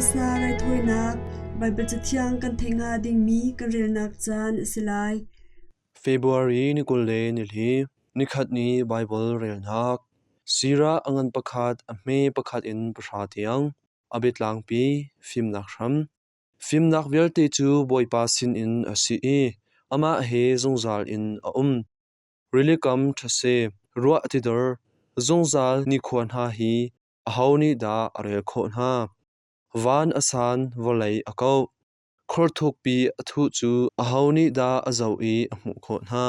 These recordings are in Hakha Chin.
Missa raithawinak Baibal Cathiang kan theih hnga dingmi kan relnak caan a si lai. February ni 20 le nili, nikhat ni Baibal relnak. Sirah a ngan pakhat, a hme pakhat in pahra tiang. A biatlangpi, fimnak hram. Fimnak vialte cu Bawipa sinin a si i amah he zungzal in a um. Rilikam ṭhase, ruah tidor, zungzal nikhua hna hi aho nih dah a rel khawh hna? Van a san, vawlei a kauh. Khor thukpi a thuh cu aho nih dah a zoh i a hmuh khawh hna?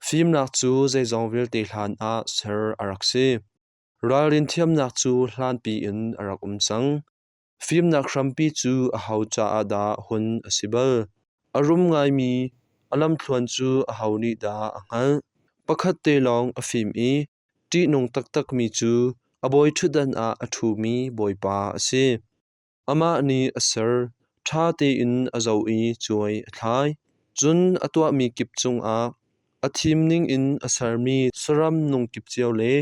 Fimnak cu zeizong vialte hlanah ser a rak si. Ralrin thiamnak cu hlanpi in a rak um cang. Fimnak hrampi cu aho caah dah hun a si bal? A rum ngaimi a lamthluan cu aho nih dah a hngalh? Pakhat te lawng a fim i ṭihnung taktakmi cu a bawiṭhutdan ah a ṭhumi Bawipa a si. Amah nih a ser, ṭha tein a zoh i cuai a thlai. Cun a tuahmi kip cungah a thim ningin a sermi saram nung kip cio le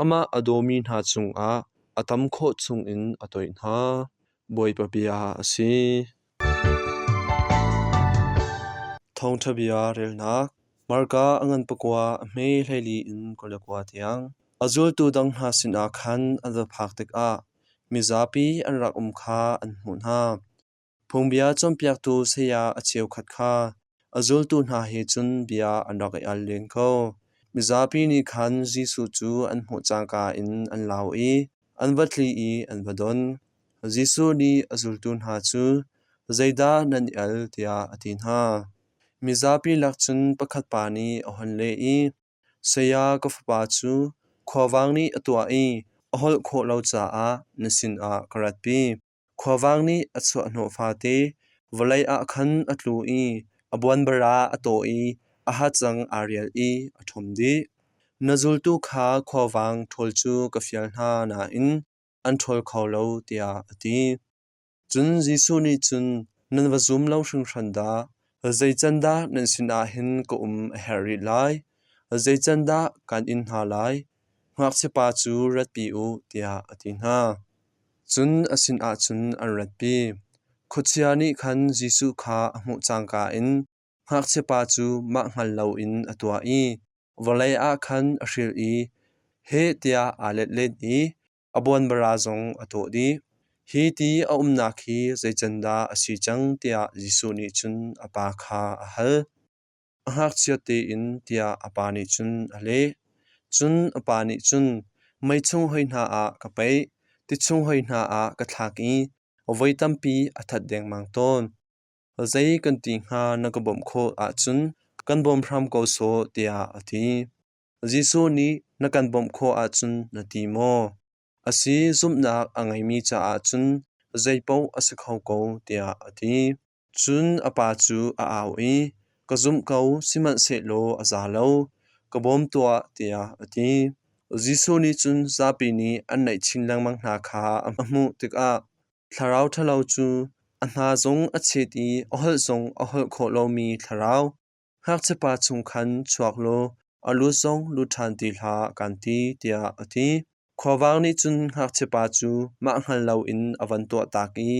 amah a dawmi hna cungah a tam khawh chungin a toih hna. Bawipa bia a si. Thawngṭha bia relnak Marka a ngan pakua a hme 14 in 21 tiang. A zultu dang hna sinah khan an va phak tikah mizapi an rak um kha an hmuh hna. Phungbia cawnpiaktu saya a cheukhat kha a zultu hna he cun bia an rak i al len ko. Mizapi nih khan Jesuh cu an hmuh cangka in an lau i an va tli i an va don. Jesuh nih a zultu hna cu, “Zeidah nan i al?” tiah a ti hna. Mizapi lak cun pakhat pa nih a hun leh i, “Saya, ka fapa cu khuavang nih a tuah i a holh khawh lo caah na sinah ka ratpi. Khuavang nih a chuahhnawh fate vawlei ah khan a tlu i a buanbara a tawh i a hacang aa rial i a ṭhum dih. Na zultu kha khuavang ṭhawl cu ka fial hna nain an ṭhawl kho lo,” tiah a ti. Cun Jesuh nih cun, “Nan va zum lo hringhran dah! Zei can dah nan sinah hin ka um a herh rih lai? Zei can dah kaan in hna lai? Ngakchiapa cu ratpi u,” tiah a ti hna. Cun a sinah cun an ratpi. Khuachia nih khan Jesuh kha a hmuh cangka in ngakchiapa cu mah hngal loin a tuah i vawlei ah khan a hril i heh tiah aa let len i a buanbara zong a tawh dih. Hi ti a umnak hi zei can dah a si cang tiah Jesuh nih cun a pa kha a hal. A ngakchia tein tiah a pa nih cun a leh. Cun a pa nih cun, Mei chung hoi hna ah ka paih, ti chung hoi hna ah ka thlak i voi tampi a that dengmang tawn. Zei kan ti hnga na ka bawmh khawh ahcun kan bawm hram ko sawh, tiah a ti. Jesuh nih na kan bawmh khawh ahcun na ti maw? A si, zumhnak a ngeimi caah cun zeipaoh a si kho ko, tiah a ti. Cun a pa cu a au i, Ka zumh ko, sihmanhsehlaw a za lo. Ka bawm tuah, tiah a ti. Jesuh nih cun zapi nih an naih chin lengmang hna kha a hmuh tikah thlarau ṭhalo cu a hna zong a chet i a holh zong a holh khawh lomi thlarau, ngakchiapa chung khan chuak law a lut zong lut ṭhan ti hlah, kaan ti, tiah a ti. Khuavang nih cun ngakchiapa cu mah hngal loin a van tuahtak i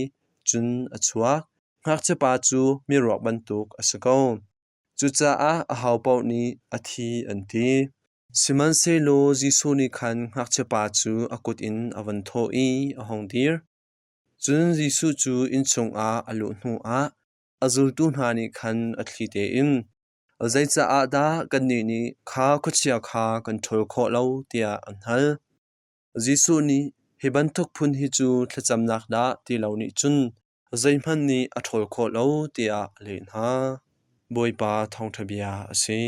cun a chuak. Ngakchiapa cu miruak bantuk a si ko. Cucaah ahopaoh nih a thi an ti. Sihmanhsehlaw Jesuh nih khan ngakchiapa cu a kut in a van thawh i a hung dir. Cun Jesuh cu inn chungah a luh hnuah a zultu hna nih khan a thli tein, Zeicaah dah kannih nih kha khuachia kha kan ṭhawl khawh lo tiah an hal. Jesuh nih hi bantuk phun hi cu thlacamnak dah ti lo nih cun zeihmanh nih a ṭhawl khawh lo tiah a leh hna. Bawipa thawngṭha bia a si.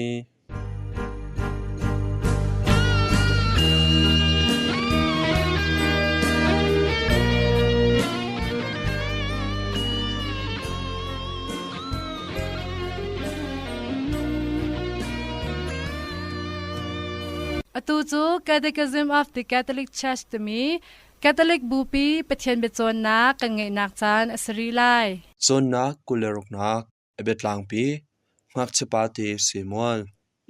Atu cu Catechism of the Catholic Church timi Catholic Bupi Pathian biacawnnak kan ngeihnak caan a si rih lai. Cawnnak 26 A biatlangpi ngakchiapa te Samuel.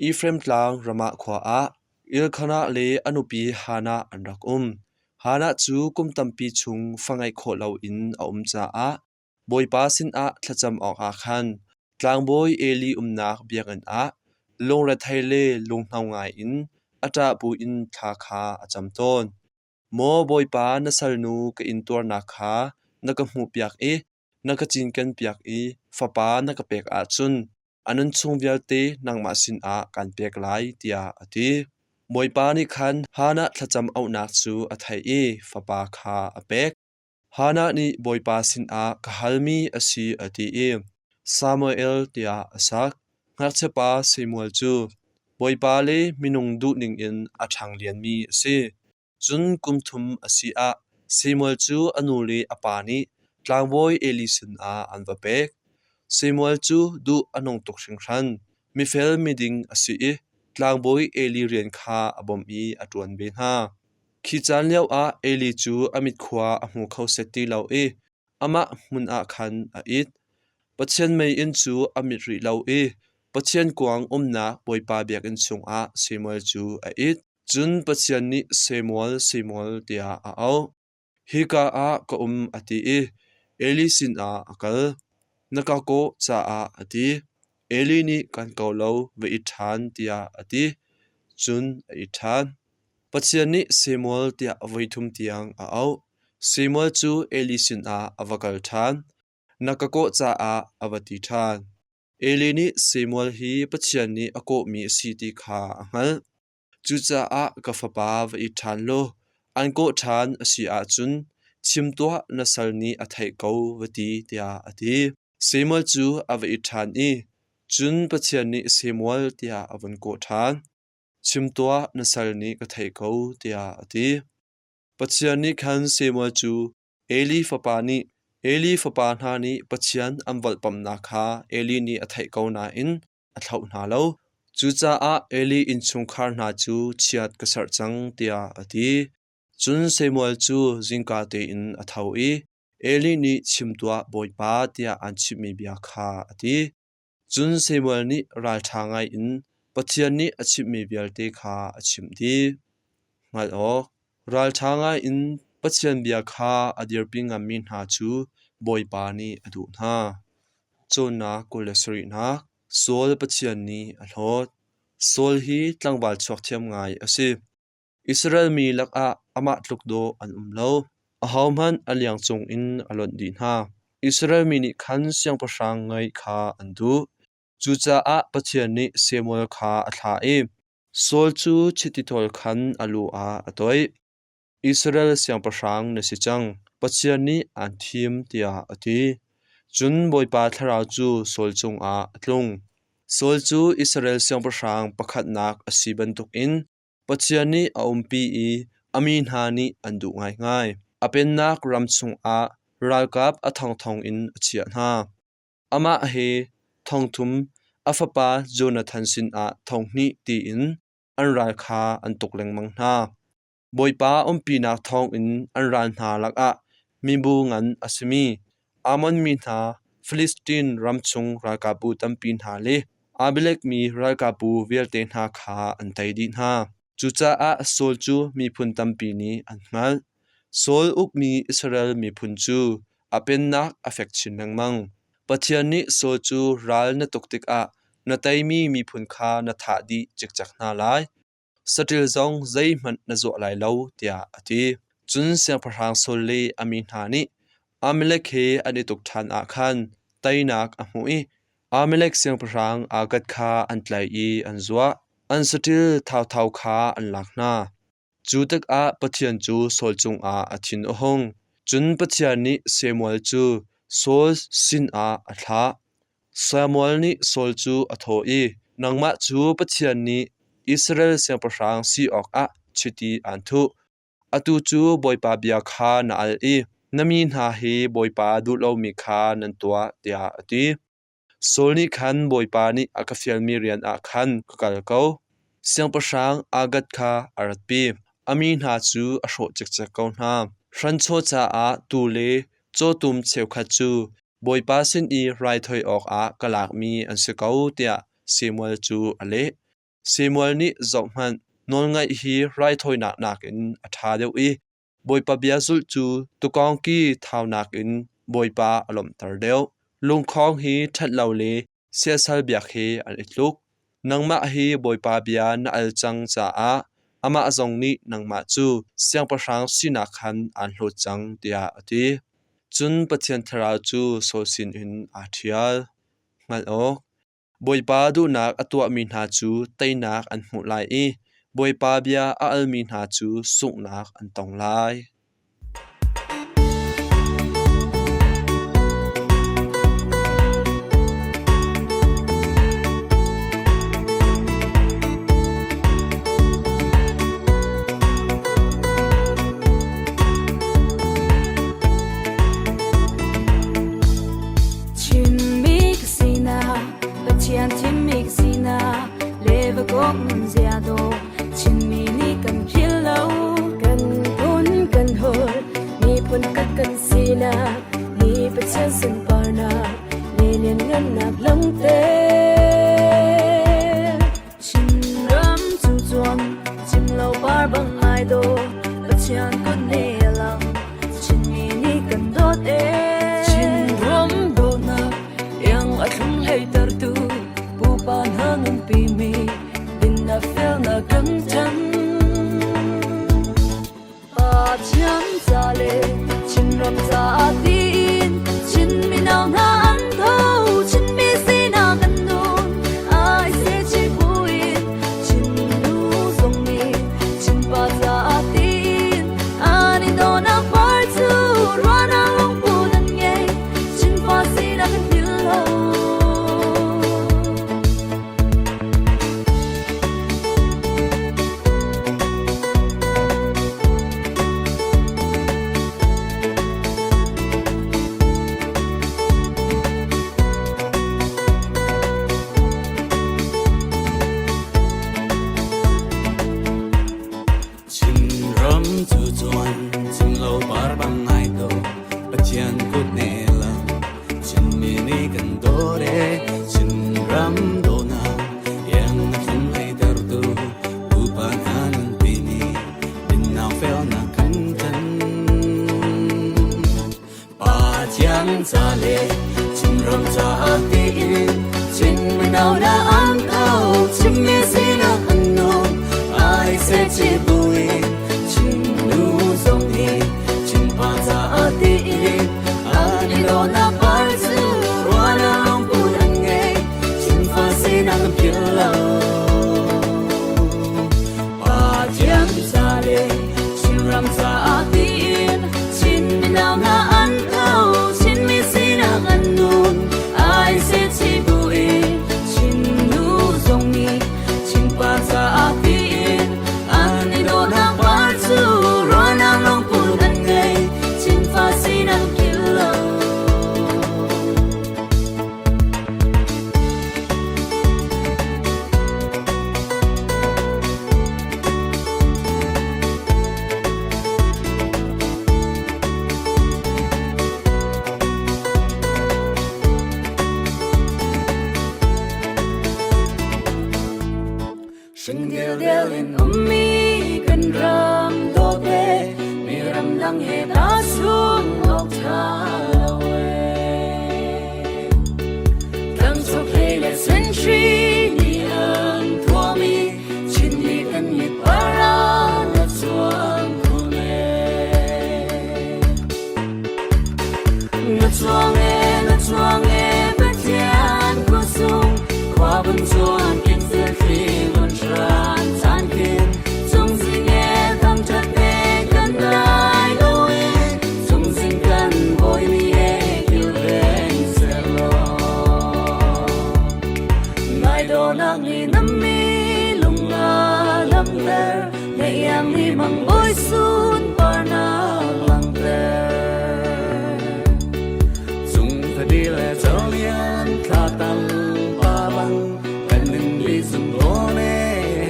Efraim tlang Ramah khua ah Elkanah le a nupi Hannah an rak um. Hannah cu kum tampi chung fa ngeih khawh loin a um caah Bawipa sinah thlacam awkah khan tlangbawi Eli umnak biakinn ah lungrethei le lunghno ngaiin a ṭah buin thla kha a cam tawn. Maw Bawipa, na salnu ka intuarnak kha na ka hmuhpiak i na ka cinkenpiak i fapa na ka pek ahcun a nunchung vialte nangmah sinah kaan pek lai, tiah a ti. Bawipa nih khan Hannah thlacam auhnak cu a theih i fapa kha a pek. Hannah nih Bawipa sinah ka halmi a si a ti i Samuel tiah a sak. Ngakchiapa Samuel cu Bawipa le minung duhning in a ṭhang lianmi a si. Cun kum thum a si ah Samuel cu a nu le a pa nih tlangbawi Eli sinah an va pek. Samuel cu duh a nung tuk hringhran. Mifel miding a si i tlangbawi Eli rian kha a bawmh i a ṭuan ve hna. Khi caan lioah Eli cu a mitkhua a hmu kho set ti lo i amah hmun ah khan a it. Pathian meiinn cu a mit rih lo i Pathian kuang umnak Bawipa biakinn chungah Samuel cu a it. Cun Pathian nih Samuel, Samuel tiah a auh. Hika ah ka um a ti i Eli sinah a kal. Na ka kawh caah a ti. Eli nih kan ko lo, va it ṭhan tiah a ti. Cun a it ṭhan. Pathian nih Samuel tiah voithum tiang a auh. Samuel cu Eli sinah a va kal ṭhan. Na ka kawh caah a va ti ṭhan. Eli nih Samuel hi Pathian nih a kawhmi a si ti kha a hngalh. Cucaah ka fapa va it ṭhan law an kawh ṭhan a si ahcun chim tuah na sal nih a theih ko va ti tiah a ti. Samuel cu a va it ṭhan i cun Pathian nih Samuel tiah a vun kawh ṭhan. Chim tuah na sal nih ka theih ko tiah a ti. Pathian nih khan Samuel cu Eli fapa nih Eli fapa hna nih Pathian an volhpamhnak kha Eli nih a theih ko nain a thlauh hna lo. Cucaah Eli innchungkhar hna cu chiat ka serh cang tiah a ti. Cun Samuel cu zingka tein a tho i Eli nih chim tuah Bawipa tiah an chimhmi bia kha a ti. Cun Samuel nih ralṭha ngaiin Pathian nih a chimhmi vialte kha a chimh dih. Hngalh awk, ralṭha ngaiin Pathian bia kha a dirpi ngammi hna cu Bawipa nih a duh hna. Cawnnak 27nak Saul Pathian nih a hlawt. Saul hi tlangval chuakthiam ngai a si. Israel mi lakah amah tluk dawh an um lo. Ahohmanh a liang cungin a lonh dih hna. Israel mi nih khan siangpahrang ngeih kha an duh. Cucaah Pathian nih Samuel kha a thlah i Saul cu chiti thawl khan a lu ah a toih. Israel siangpahrang na si cang, Pathian nih aan thim tiah a ti. Cun Bawipa thlarau cu Saul cungah a tlung. Saul cu Israel siangpahrang pakhatnak a si bantukin Pathian nih a umpi i a mi hna nih an duh ngaingai. A pennak ram chungah ralkap a thongthong in a chiah hna. Amah he thongthum a fapa Jonathan sinah thonghnih tiin an ral kha an tuk lengmang hna. Bawipa umpinak thawngin an ral hna lakah mibu ngan a simi Ammon mi hna, Filistin ram chung ralkapbu tampi hna le Amalek mi ralkapbu vialte hna kha an tei dih hna. Cucaah Saul cu miphun tampi nih an hngalh. Saul ukmi Israel miphun cu a pennak a fek chin lengmang. Pathian nih Saul cu ral na tuk tikah na teimi miphun kha na thah dih cikcek hna lai. Saṭil zong zeihmanh na zuah lai lo, tiah a ti. Cun Siangpahrang Saul le a mi hna nih Amalek he an i tuk ṭhan ah khan teinak a hmuh i Amalek siangpahrang Agag kha an tlaih i an zuah. An saṭil thauthau kha an lak hna. Cu tikah Pathian cu Saul cungah a thin a hung. Cun Pathian nih Samuel cu Saul sinah a thlah. Samuel nih Saul cu a thawh i, Nangmah cu Pathian nih Israel siangpahrang si awkah chiti aan thuh. Atu cu Bawipa bia kha na al i na mi hna hi Bawipa duh lomi kha nan tuah, tiah a ti. Saul nih khan Bawipa nih a ka fialmi rian ah khan ka kal ko. Siangpahrang Agag kha a ratpi. A mi hna cu a hrawh cikcek ko hna. Hranchaw caah tuu le cawtum cheukhat cu Bawipa sin i raithawi awkah ka lakmi an si ko, tiah Samuel cu a leh. Samuel nih, Zohhmanh, nawlngaih hi raithawinak nakin a ṭha deuh i. Bawipa bia zulh cu tuukawng ki thaunak in Bawipa a lawmhter deuh. Lungkhong hi ṭhat lo le siasal biak he an i tluk. Nangmah hi Bawipa bia na al cang caah amah zong nih nangmah cu siangpahrang sinak khan aan hlawt cang, tiah a ti. Cun Pathian Thlarau cu Saul sinin aa ṭhial. Hngalh awk. Bawipa duhnak a tuahmi hna cu teinak an hmuh lai i Bawipa bia a almi hna cu sunghnak an tong lai. Chinmi ka sinak, Pathian thimmi ka sinak, le va kawk nun zia dawh, Chinmi nih kan philh lo. Kan phun kan hawl, miphun khat kan sinak, ni Pathian sunparnak, le lianngannak lamte. Chinram cu cuang, cim lo par bang ai dawh, Pathian kut ne lang, Chinmi nih kan dawt ee. Chinram dawtnak, iang a thlum hleitertu, pupa hna nunpi mi, dinnak felnak kan chan. Pathian ca le Chinram caah tiin Chin mino hna an tho, Chinmi sinak kan nun, ai se chi buin Chin nu zong nih Chinpa caah tiin an i dawnak par cu ruahnak lungput an ngei, Chinfa sinak kan philh lo. Chinram cu cuan cimlo par bang ngai to Pathian kut ne lang Chinmi nih kan dawt ee Chinram dawhnak iang a thlum hleitertu pupa hna nunpi nih dinnak felnak kan tan. Pathian ca le Chinram caah tiin Chin mino hna an tho Chinmi sinak an nung ai se chi buin Chin nu zong nih Chinpa caah tiin an i dawhnak par cu ruahnak lungput an ngei Chinfa sinak an philh lo. Pathian ca le Chinram caah tiin Chin mino hna an tho Chinmi sinak an nun ai se chi buin Chin nu zong nih Chinpa caah tiin an i dawhnak par cu ruahnak lungput an ngei Chinfa sinak philh lo. Hringdildel in ummi kan ram dawt e, mi ramdang he tahchun awk ṭha lo e. Tlangcung hlei le senhri nih an thuami Chinmi kan mit para na chuang khun e. Na chuang e, na chuang e, Pathian kusung khua bun chuan kin thil thli vun hran chan khin chung zing e thangṭhat e kan dai lo e chung zing kan bawi ni e kilveng selaw ngai dawhnak nih na mi lunga lamter na iang ni mang bawi sunparnak langhter Cung thadi le colian thla tam pa bang kan nin li zum dawn e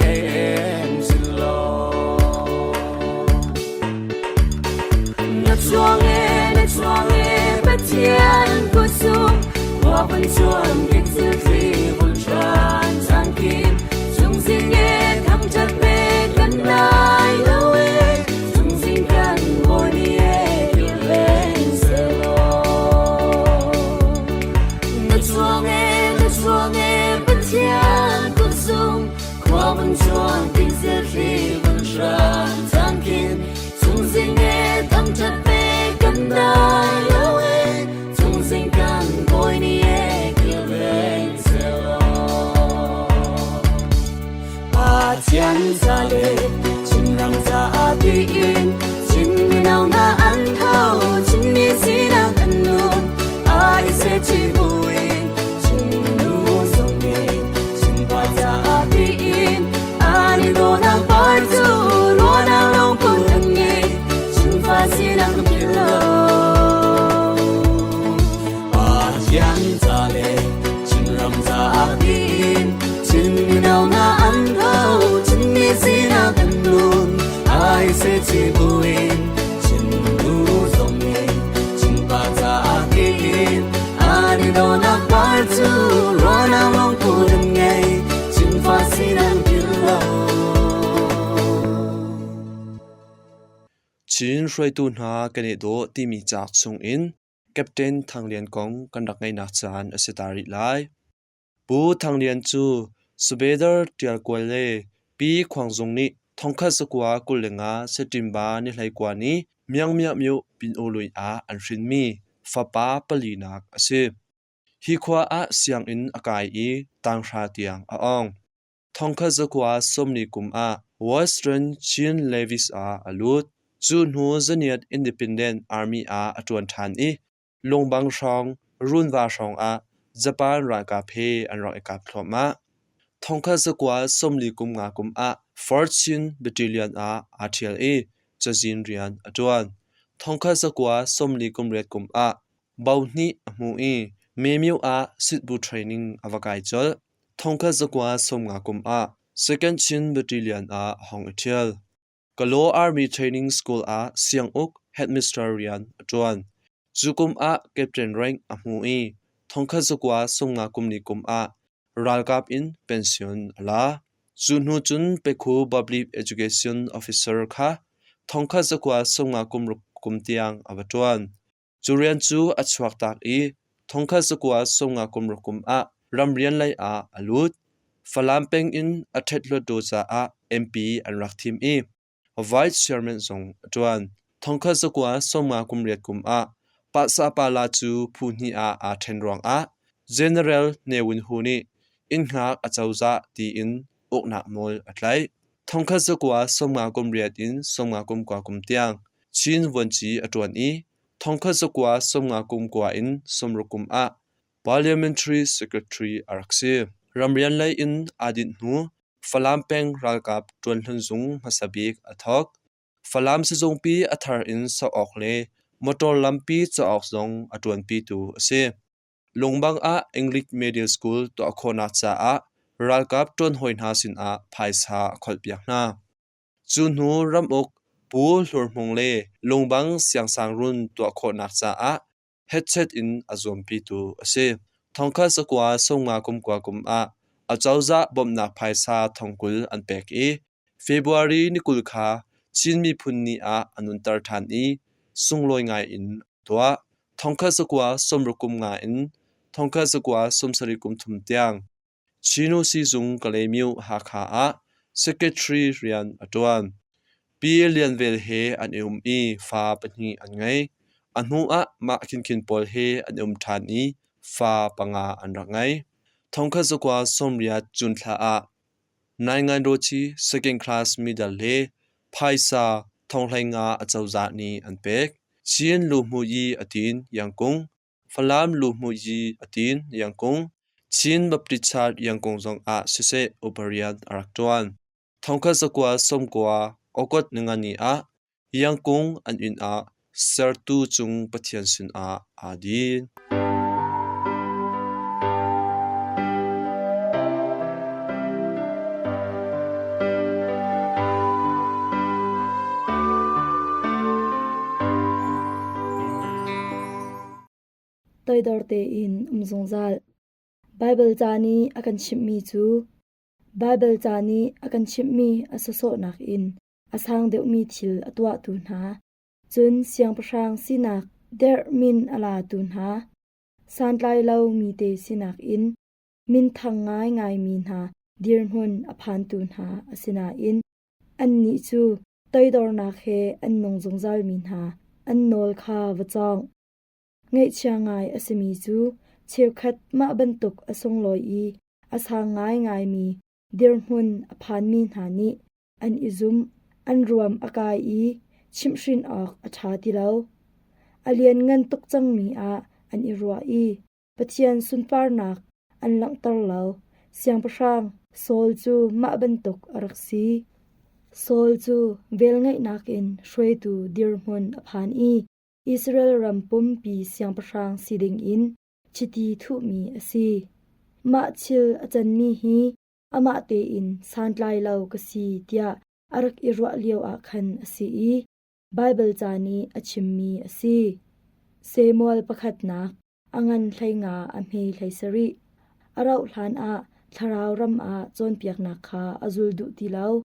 hei em sin law. Na chuang e, na chuang e, Pathian kusung khua vun chuan kin thil thli vun tran chan kin chung zing e thangṭhat pe kan dai lo e chung zing kan ca le Chinram caah tiin Chin mino hna an tho Chinmi sinak an nun ai se chi buin Chin nu zong nih Chinpa caah tiin an i dawhnak par cu ruahnak lungput an ngei Chinfa sinak an philh lo. Pathian ca le Chinram caah tiin Chin mino hna an tho Chinmi sinak an nun ai se chi buin Chin nu zong nih Chinpa caah tiin an i dawhnak par cu ruahnak lungput an ngei Chinfa sinak philh lo. Chin hruaitu hna kan i dawh timi cauk chungin Captain Thang Lian kong kan rak ngaihnak caan a si ta rih lai. Pu Thang Lian cu Subedar Ṭial Kual le Pi Khuang Zung nih thongkhat zakua 25 September ni 19 ni Myangmyah myo Pin-oo-lui ah an hrinmi fapa palinak a si. Hi khua ah sianginn a kai i tanghra tiang a awng. Thongkhat zakua 40 kum ah Western Chin Levies ah a lut. Cu hnu zaniat Independent Army ah a ṭuan ṭhan i Lungbang hrawng, Runva hrawng ah Japan ralkap he an rak i kap thluahmah. Thongkhat zakua 40 kum nga kum ah Fortune Battalion ah aa ṭhial i cazin rian a ṭuan. Thongkhat zakua 40 kum riat kum ah bo hnih a hmu i Memyo ah sitbu training a va kai colh. Thongkhat zakua 50 kum ah Second Chin Battalion ah a hong i ṭhial. Kalaw Army Training School ah sianguk headmaster rian a ṭuan. Cu kum ah captain rank a hmu i thongkhat zakua 50 kum ni kum ah ralkap in pension a la. Cu hnu cun Pekhu Public Education Officer kha thongkhat zakua 50 kum ruk kum tiang a va ṭuan. Cu rian cu a chuaktak i thongkhat zakua 50 kum ruk kum ah ramrian lei ah a lut. Falam peng in a ṭhet hluatdaw caah MP an rak thim i Vice Chairman zong a ṭuan. Thongkhat zakua 50 kum riat kum ah Pahsapala cu phu hnih ah aa ṭhen ruangah General Ne Win Hu nih innhngak acozah tiin uknak nawl a tlaih. Thongkhat zakua 50 kum riat in 50 kum kua kum tiang Chin vuanci a ṭuan i thongkhat zakua 50 kum kua in 60 kum ah Parliamentary Secretary a rak si. Ramrian lei in aa dinh hnu Falam peng ralkap ṭuanhlun zung hmasa bik a thawk. Falam sizungpi a thar in sok awk le motor lampi cawk awk zong a ṭuanpitu a si. Lungbang ah English Medium School tuah khawhnak caah ralkap ṭuanhawi hna sinah phaisa a kholhpiak hna. Cu hnu ramuk Pu Hlur Hmung le Lungbang siangsangrun tuah khawhnak caah hetchet in a zuampitu a si. Thongkhat zakua 50 kum kua kum ah acozah bawmhnak phaisa thongkul an pek i February ni 20 kha Chin Miphun Ni ah a nunter ṭhan i sunglawi ngai in a tuah. Thongkhat zakua 60 kum nga in thongkhat zakua 70 kum thum tiang Chinu Sizung Kalaymyo Hakha ah secretary rian a ṭuan. Pi Lian Vel he an i um i fa pahnih an ngei. A hnu ah mah khinkhin pawl he an i um ṭhan i fa panga an rak ngei. Thongkhat zakua 80 June thla ah Nainganrawci second class medal le phaisa thonghleinga acozah nih an pek. Chin Luhmuhyi a tin Yangkung, Falam Luhmuhyi a tin Yangkung, Chin Baptist Church Yangkung zongah siseh upa rian a rak ṭuan. Thongkhat zakua 90 August ningani ah Yangkung an inn ah sertu cung Pathian sinah aa din. Toidor tein um zungzal. Baibal ca nih a kan chimhmi cu Baibal ca nih a kan chimhmi a sawsawhnak in a sang deuhmi thil a tuahtu hna, cun siangpahrang sinak derh min a latu hna, santlai lo mite sinak in minthang ngaingaimi hna dirhmun a phantu hna a si nain annih cu toidornak he an nung zungzalmi hna an nawl kha va cawng. Ngaihchia ngai a simi cu cheukhat mah bantuk a sunglawi i a sang ngaingaimi dirhmun a phanmi hna nih. An i zum, an ruam a kai i chimhhrin awk a ṭha ti lo. A lianngan tuk cangmi ah an i ruah i Pathian sunparnak an langhter lo. Siangpahrang Saul cu mah bantuk a rak si. Saul cu velngeihnak in hruaitu dirhmun a phan i Israel ram pumpi siangpahrang si dingin chiti thuhmi a si. Mah thil a canmi hi amah tein santlai lo ka si tiah a rak i ruah lio ah khan a si i Baibal ca nih a chimmi a si. Samuel pakhatnak a ngan 15 a hme 17. A rauh hlan ah thlarau ram ah cawnpiaknak kha a zul duh ti lo.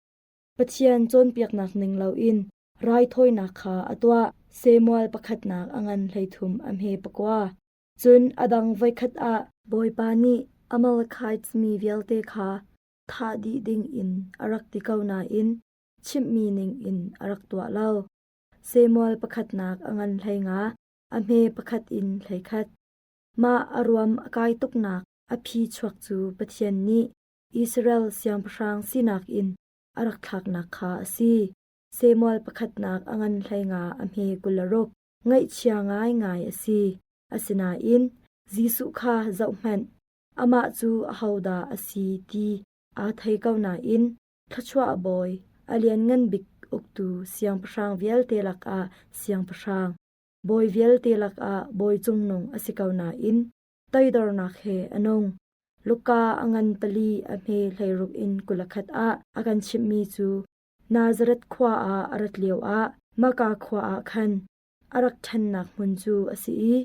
Pathian cawnpiaknak ning loin raithawinak kha a tuah. Samuel pakhatnak a ngan 13 a hme 9. Cun a dang voikhat ah Bawipa nih Amalekites mi vialte kha thah dih dingin a rak ti ko nain chimhmi ningin a rak tuah lo. Samuel pakhatnak a ngan 15, a hme pakhat in 11. Mah a ruam a kai tuknak a phi chuak cu Pathian nih Israel siangpahrang sinak in a rak thlaknak kha a si. Samuel pakhatnak a ngan 15 a hme 26. Ngaihchia ngaingai a si. Asinain Jesuh kha zohhmanh, amah cu ahodah a si ti aa thei ko nain thluachuah bawi, a lianngan bik uktu siangpahrang vialte lakah siangpahrang, bawi vialte lakah bawi cungnung a si ko nain toidornak he a nung. Luka a ngan pali a hme 16 in 21 ah a kan chimhmi cu Nazareth khua ah a rat lioah Maka khua ah khan a rak ṭhannak hmun cu a si i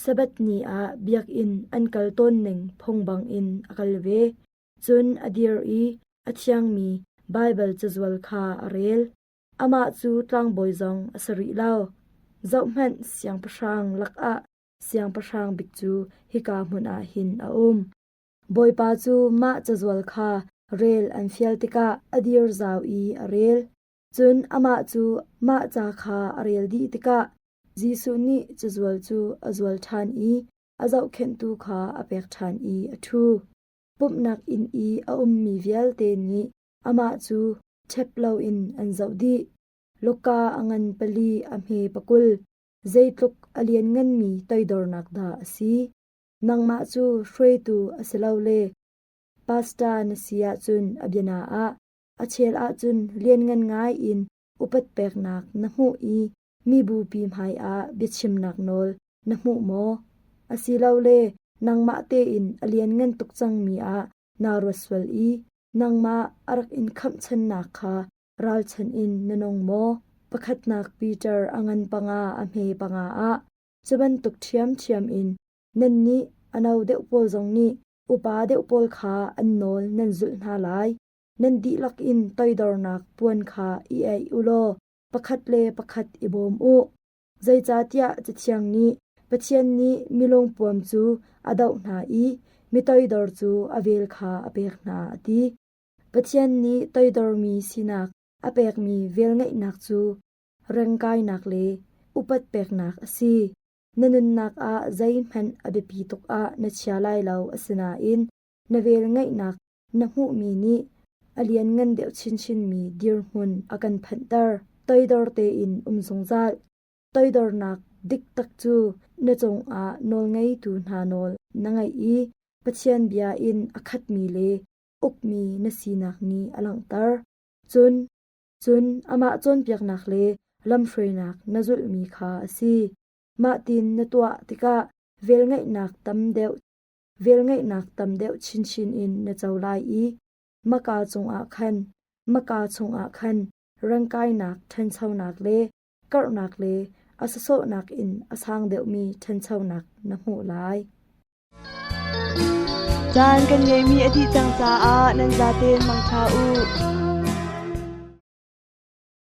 Sabbath ni ah biakinn an kal tawnning phung bangin a kal ve. Cun a dir i a thiangmi Baibal cazual kha a rel. Amah cu tlangbawi zong a si rih lo. Zohhmanh, siangpahrang lakah siangpahrang bik cu hika hmun ah hin a um. Bawipa cu mah cazual kha rel an fial tikah a dir zau i a rel. Cun amah cu mah ca kha a rel dih tikah Jesuh nih cazual cu a zual ṭhan i a zohkhenhtu kha a pek ṭhan i a ṭhu. Pumhnak inn i a ummi vialte nih amah cu ṭhep loin an zoh dih. Luka a ngan pali a hme 20, zeitluk a liannganmi toidornak dah a si. Nangmah cu hruaitu a si lo le pastor na si ahcun a biana ah a chel ahcun lianngan ngai in upat peknak na hmuh i mibupi hmaiah biachimnak nawl na hmuh maw? Asilole nangmah tein a lianngan tuk cangmi ah naa ruat sual i nangmah a rak in khamhchannak kha ralchanh in na nung maw? Pakhatnak Peter a ngan panga a hme panga ah cu bantuk ṭhiamṭhiam in nannih a no deuh pawl zong nih upa deuh pawl kha an nawl nan zulh hna lai. Nan dihlak in toidornak puan kha i aih u law pakhat le pakhat i bawm u. Zeicahtiah Cathiang nih Pathian nih milungpuam cu a doh hna i mi toidor cu a vel kha a pek hna a ti. Pathian nih toidormi sinak a pekmi velngeihnak cu rengkainak le upat peknak a si. Na nunnak ah zeihmanh a biapi tuk ah na chia lai lo asinain na velngeihnak na hmuhmi nih a lianngan deuh chinchinmi dirhmun a kan phanhter. Toidor tein um zungzal. Toidornak dik tak cu na cungah nawlngeitu hna nawl na ngaih i Pathian bia in a khatmi le ukmi na sinak nih a langhter. Cun, cun amah cawnpiaknak le lamhruainak na zulhmi kha a si. Mah tin na tuah tikah velngeihnak tam deuh velngeihnak tam deuh chinchin in na co lai i maka cungah khan maka chungah khan rengkainak ṭhanchonak le karhnak le a sawsawhnak in a sang deuhmi ṭhanchonak na hmuh lai. Caan kan ngeihmi a dih cang caah nan zaten mangṭha u.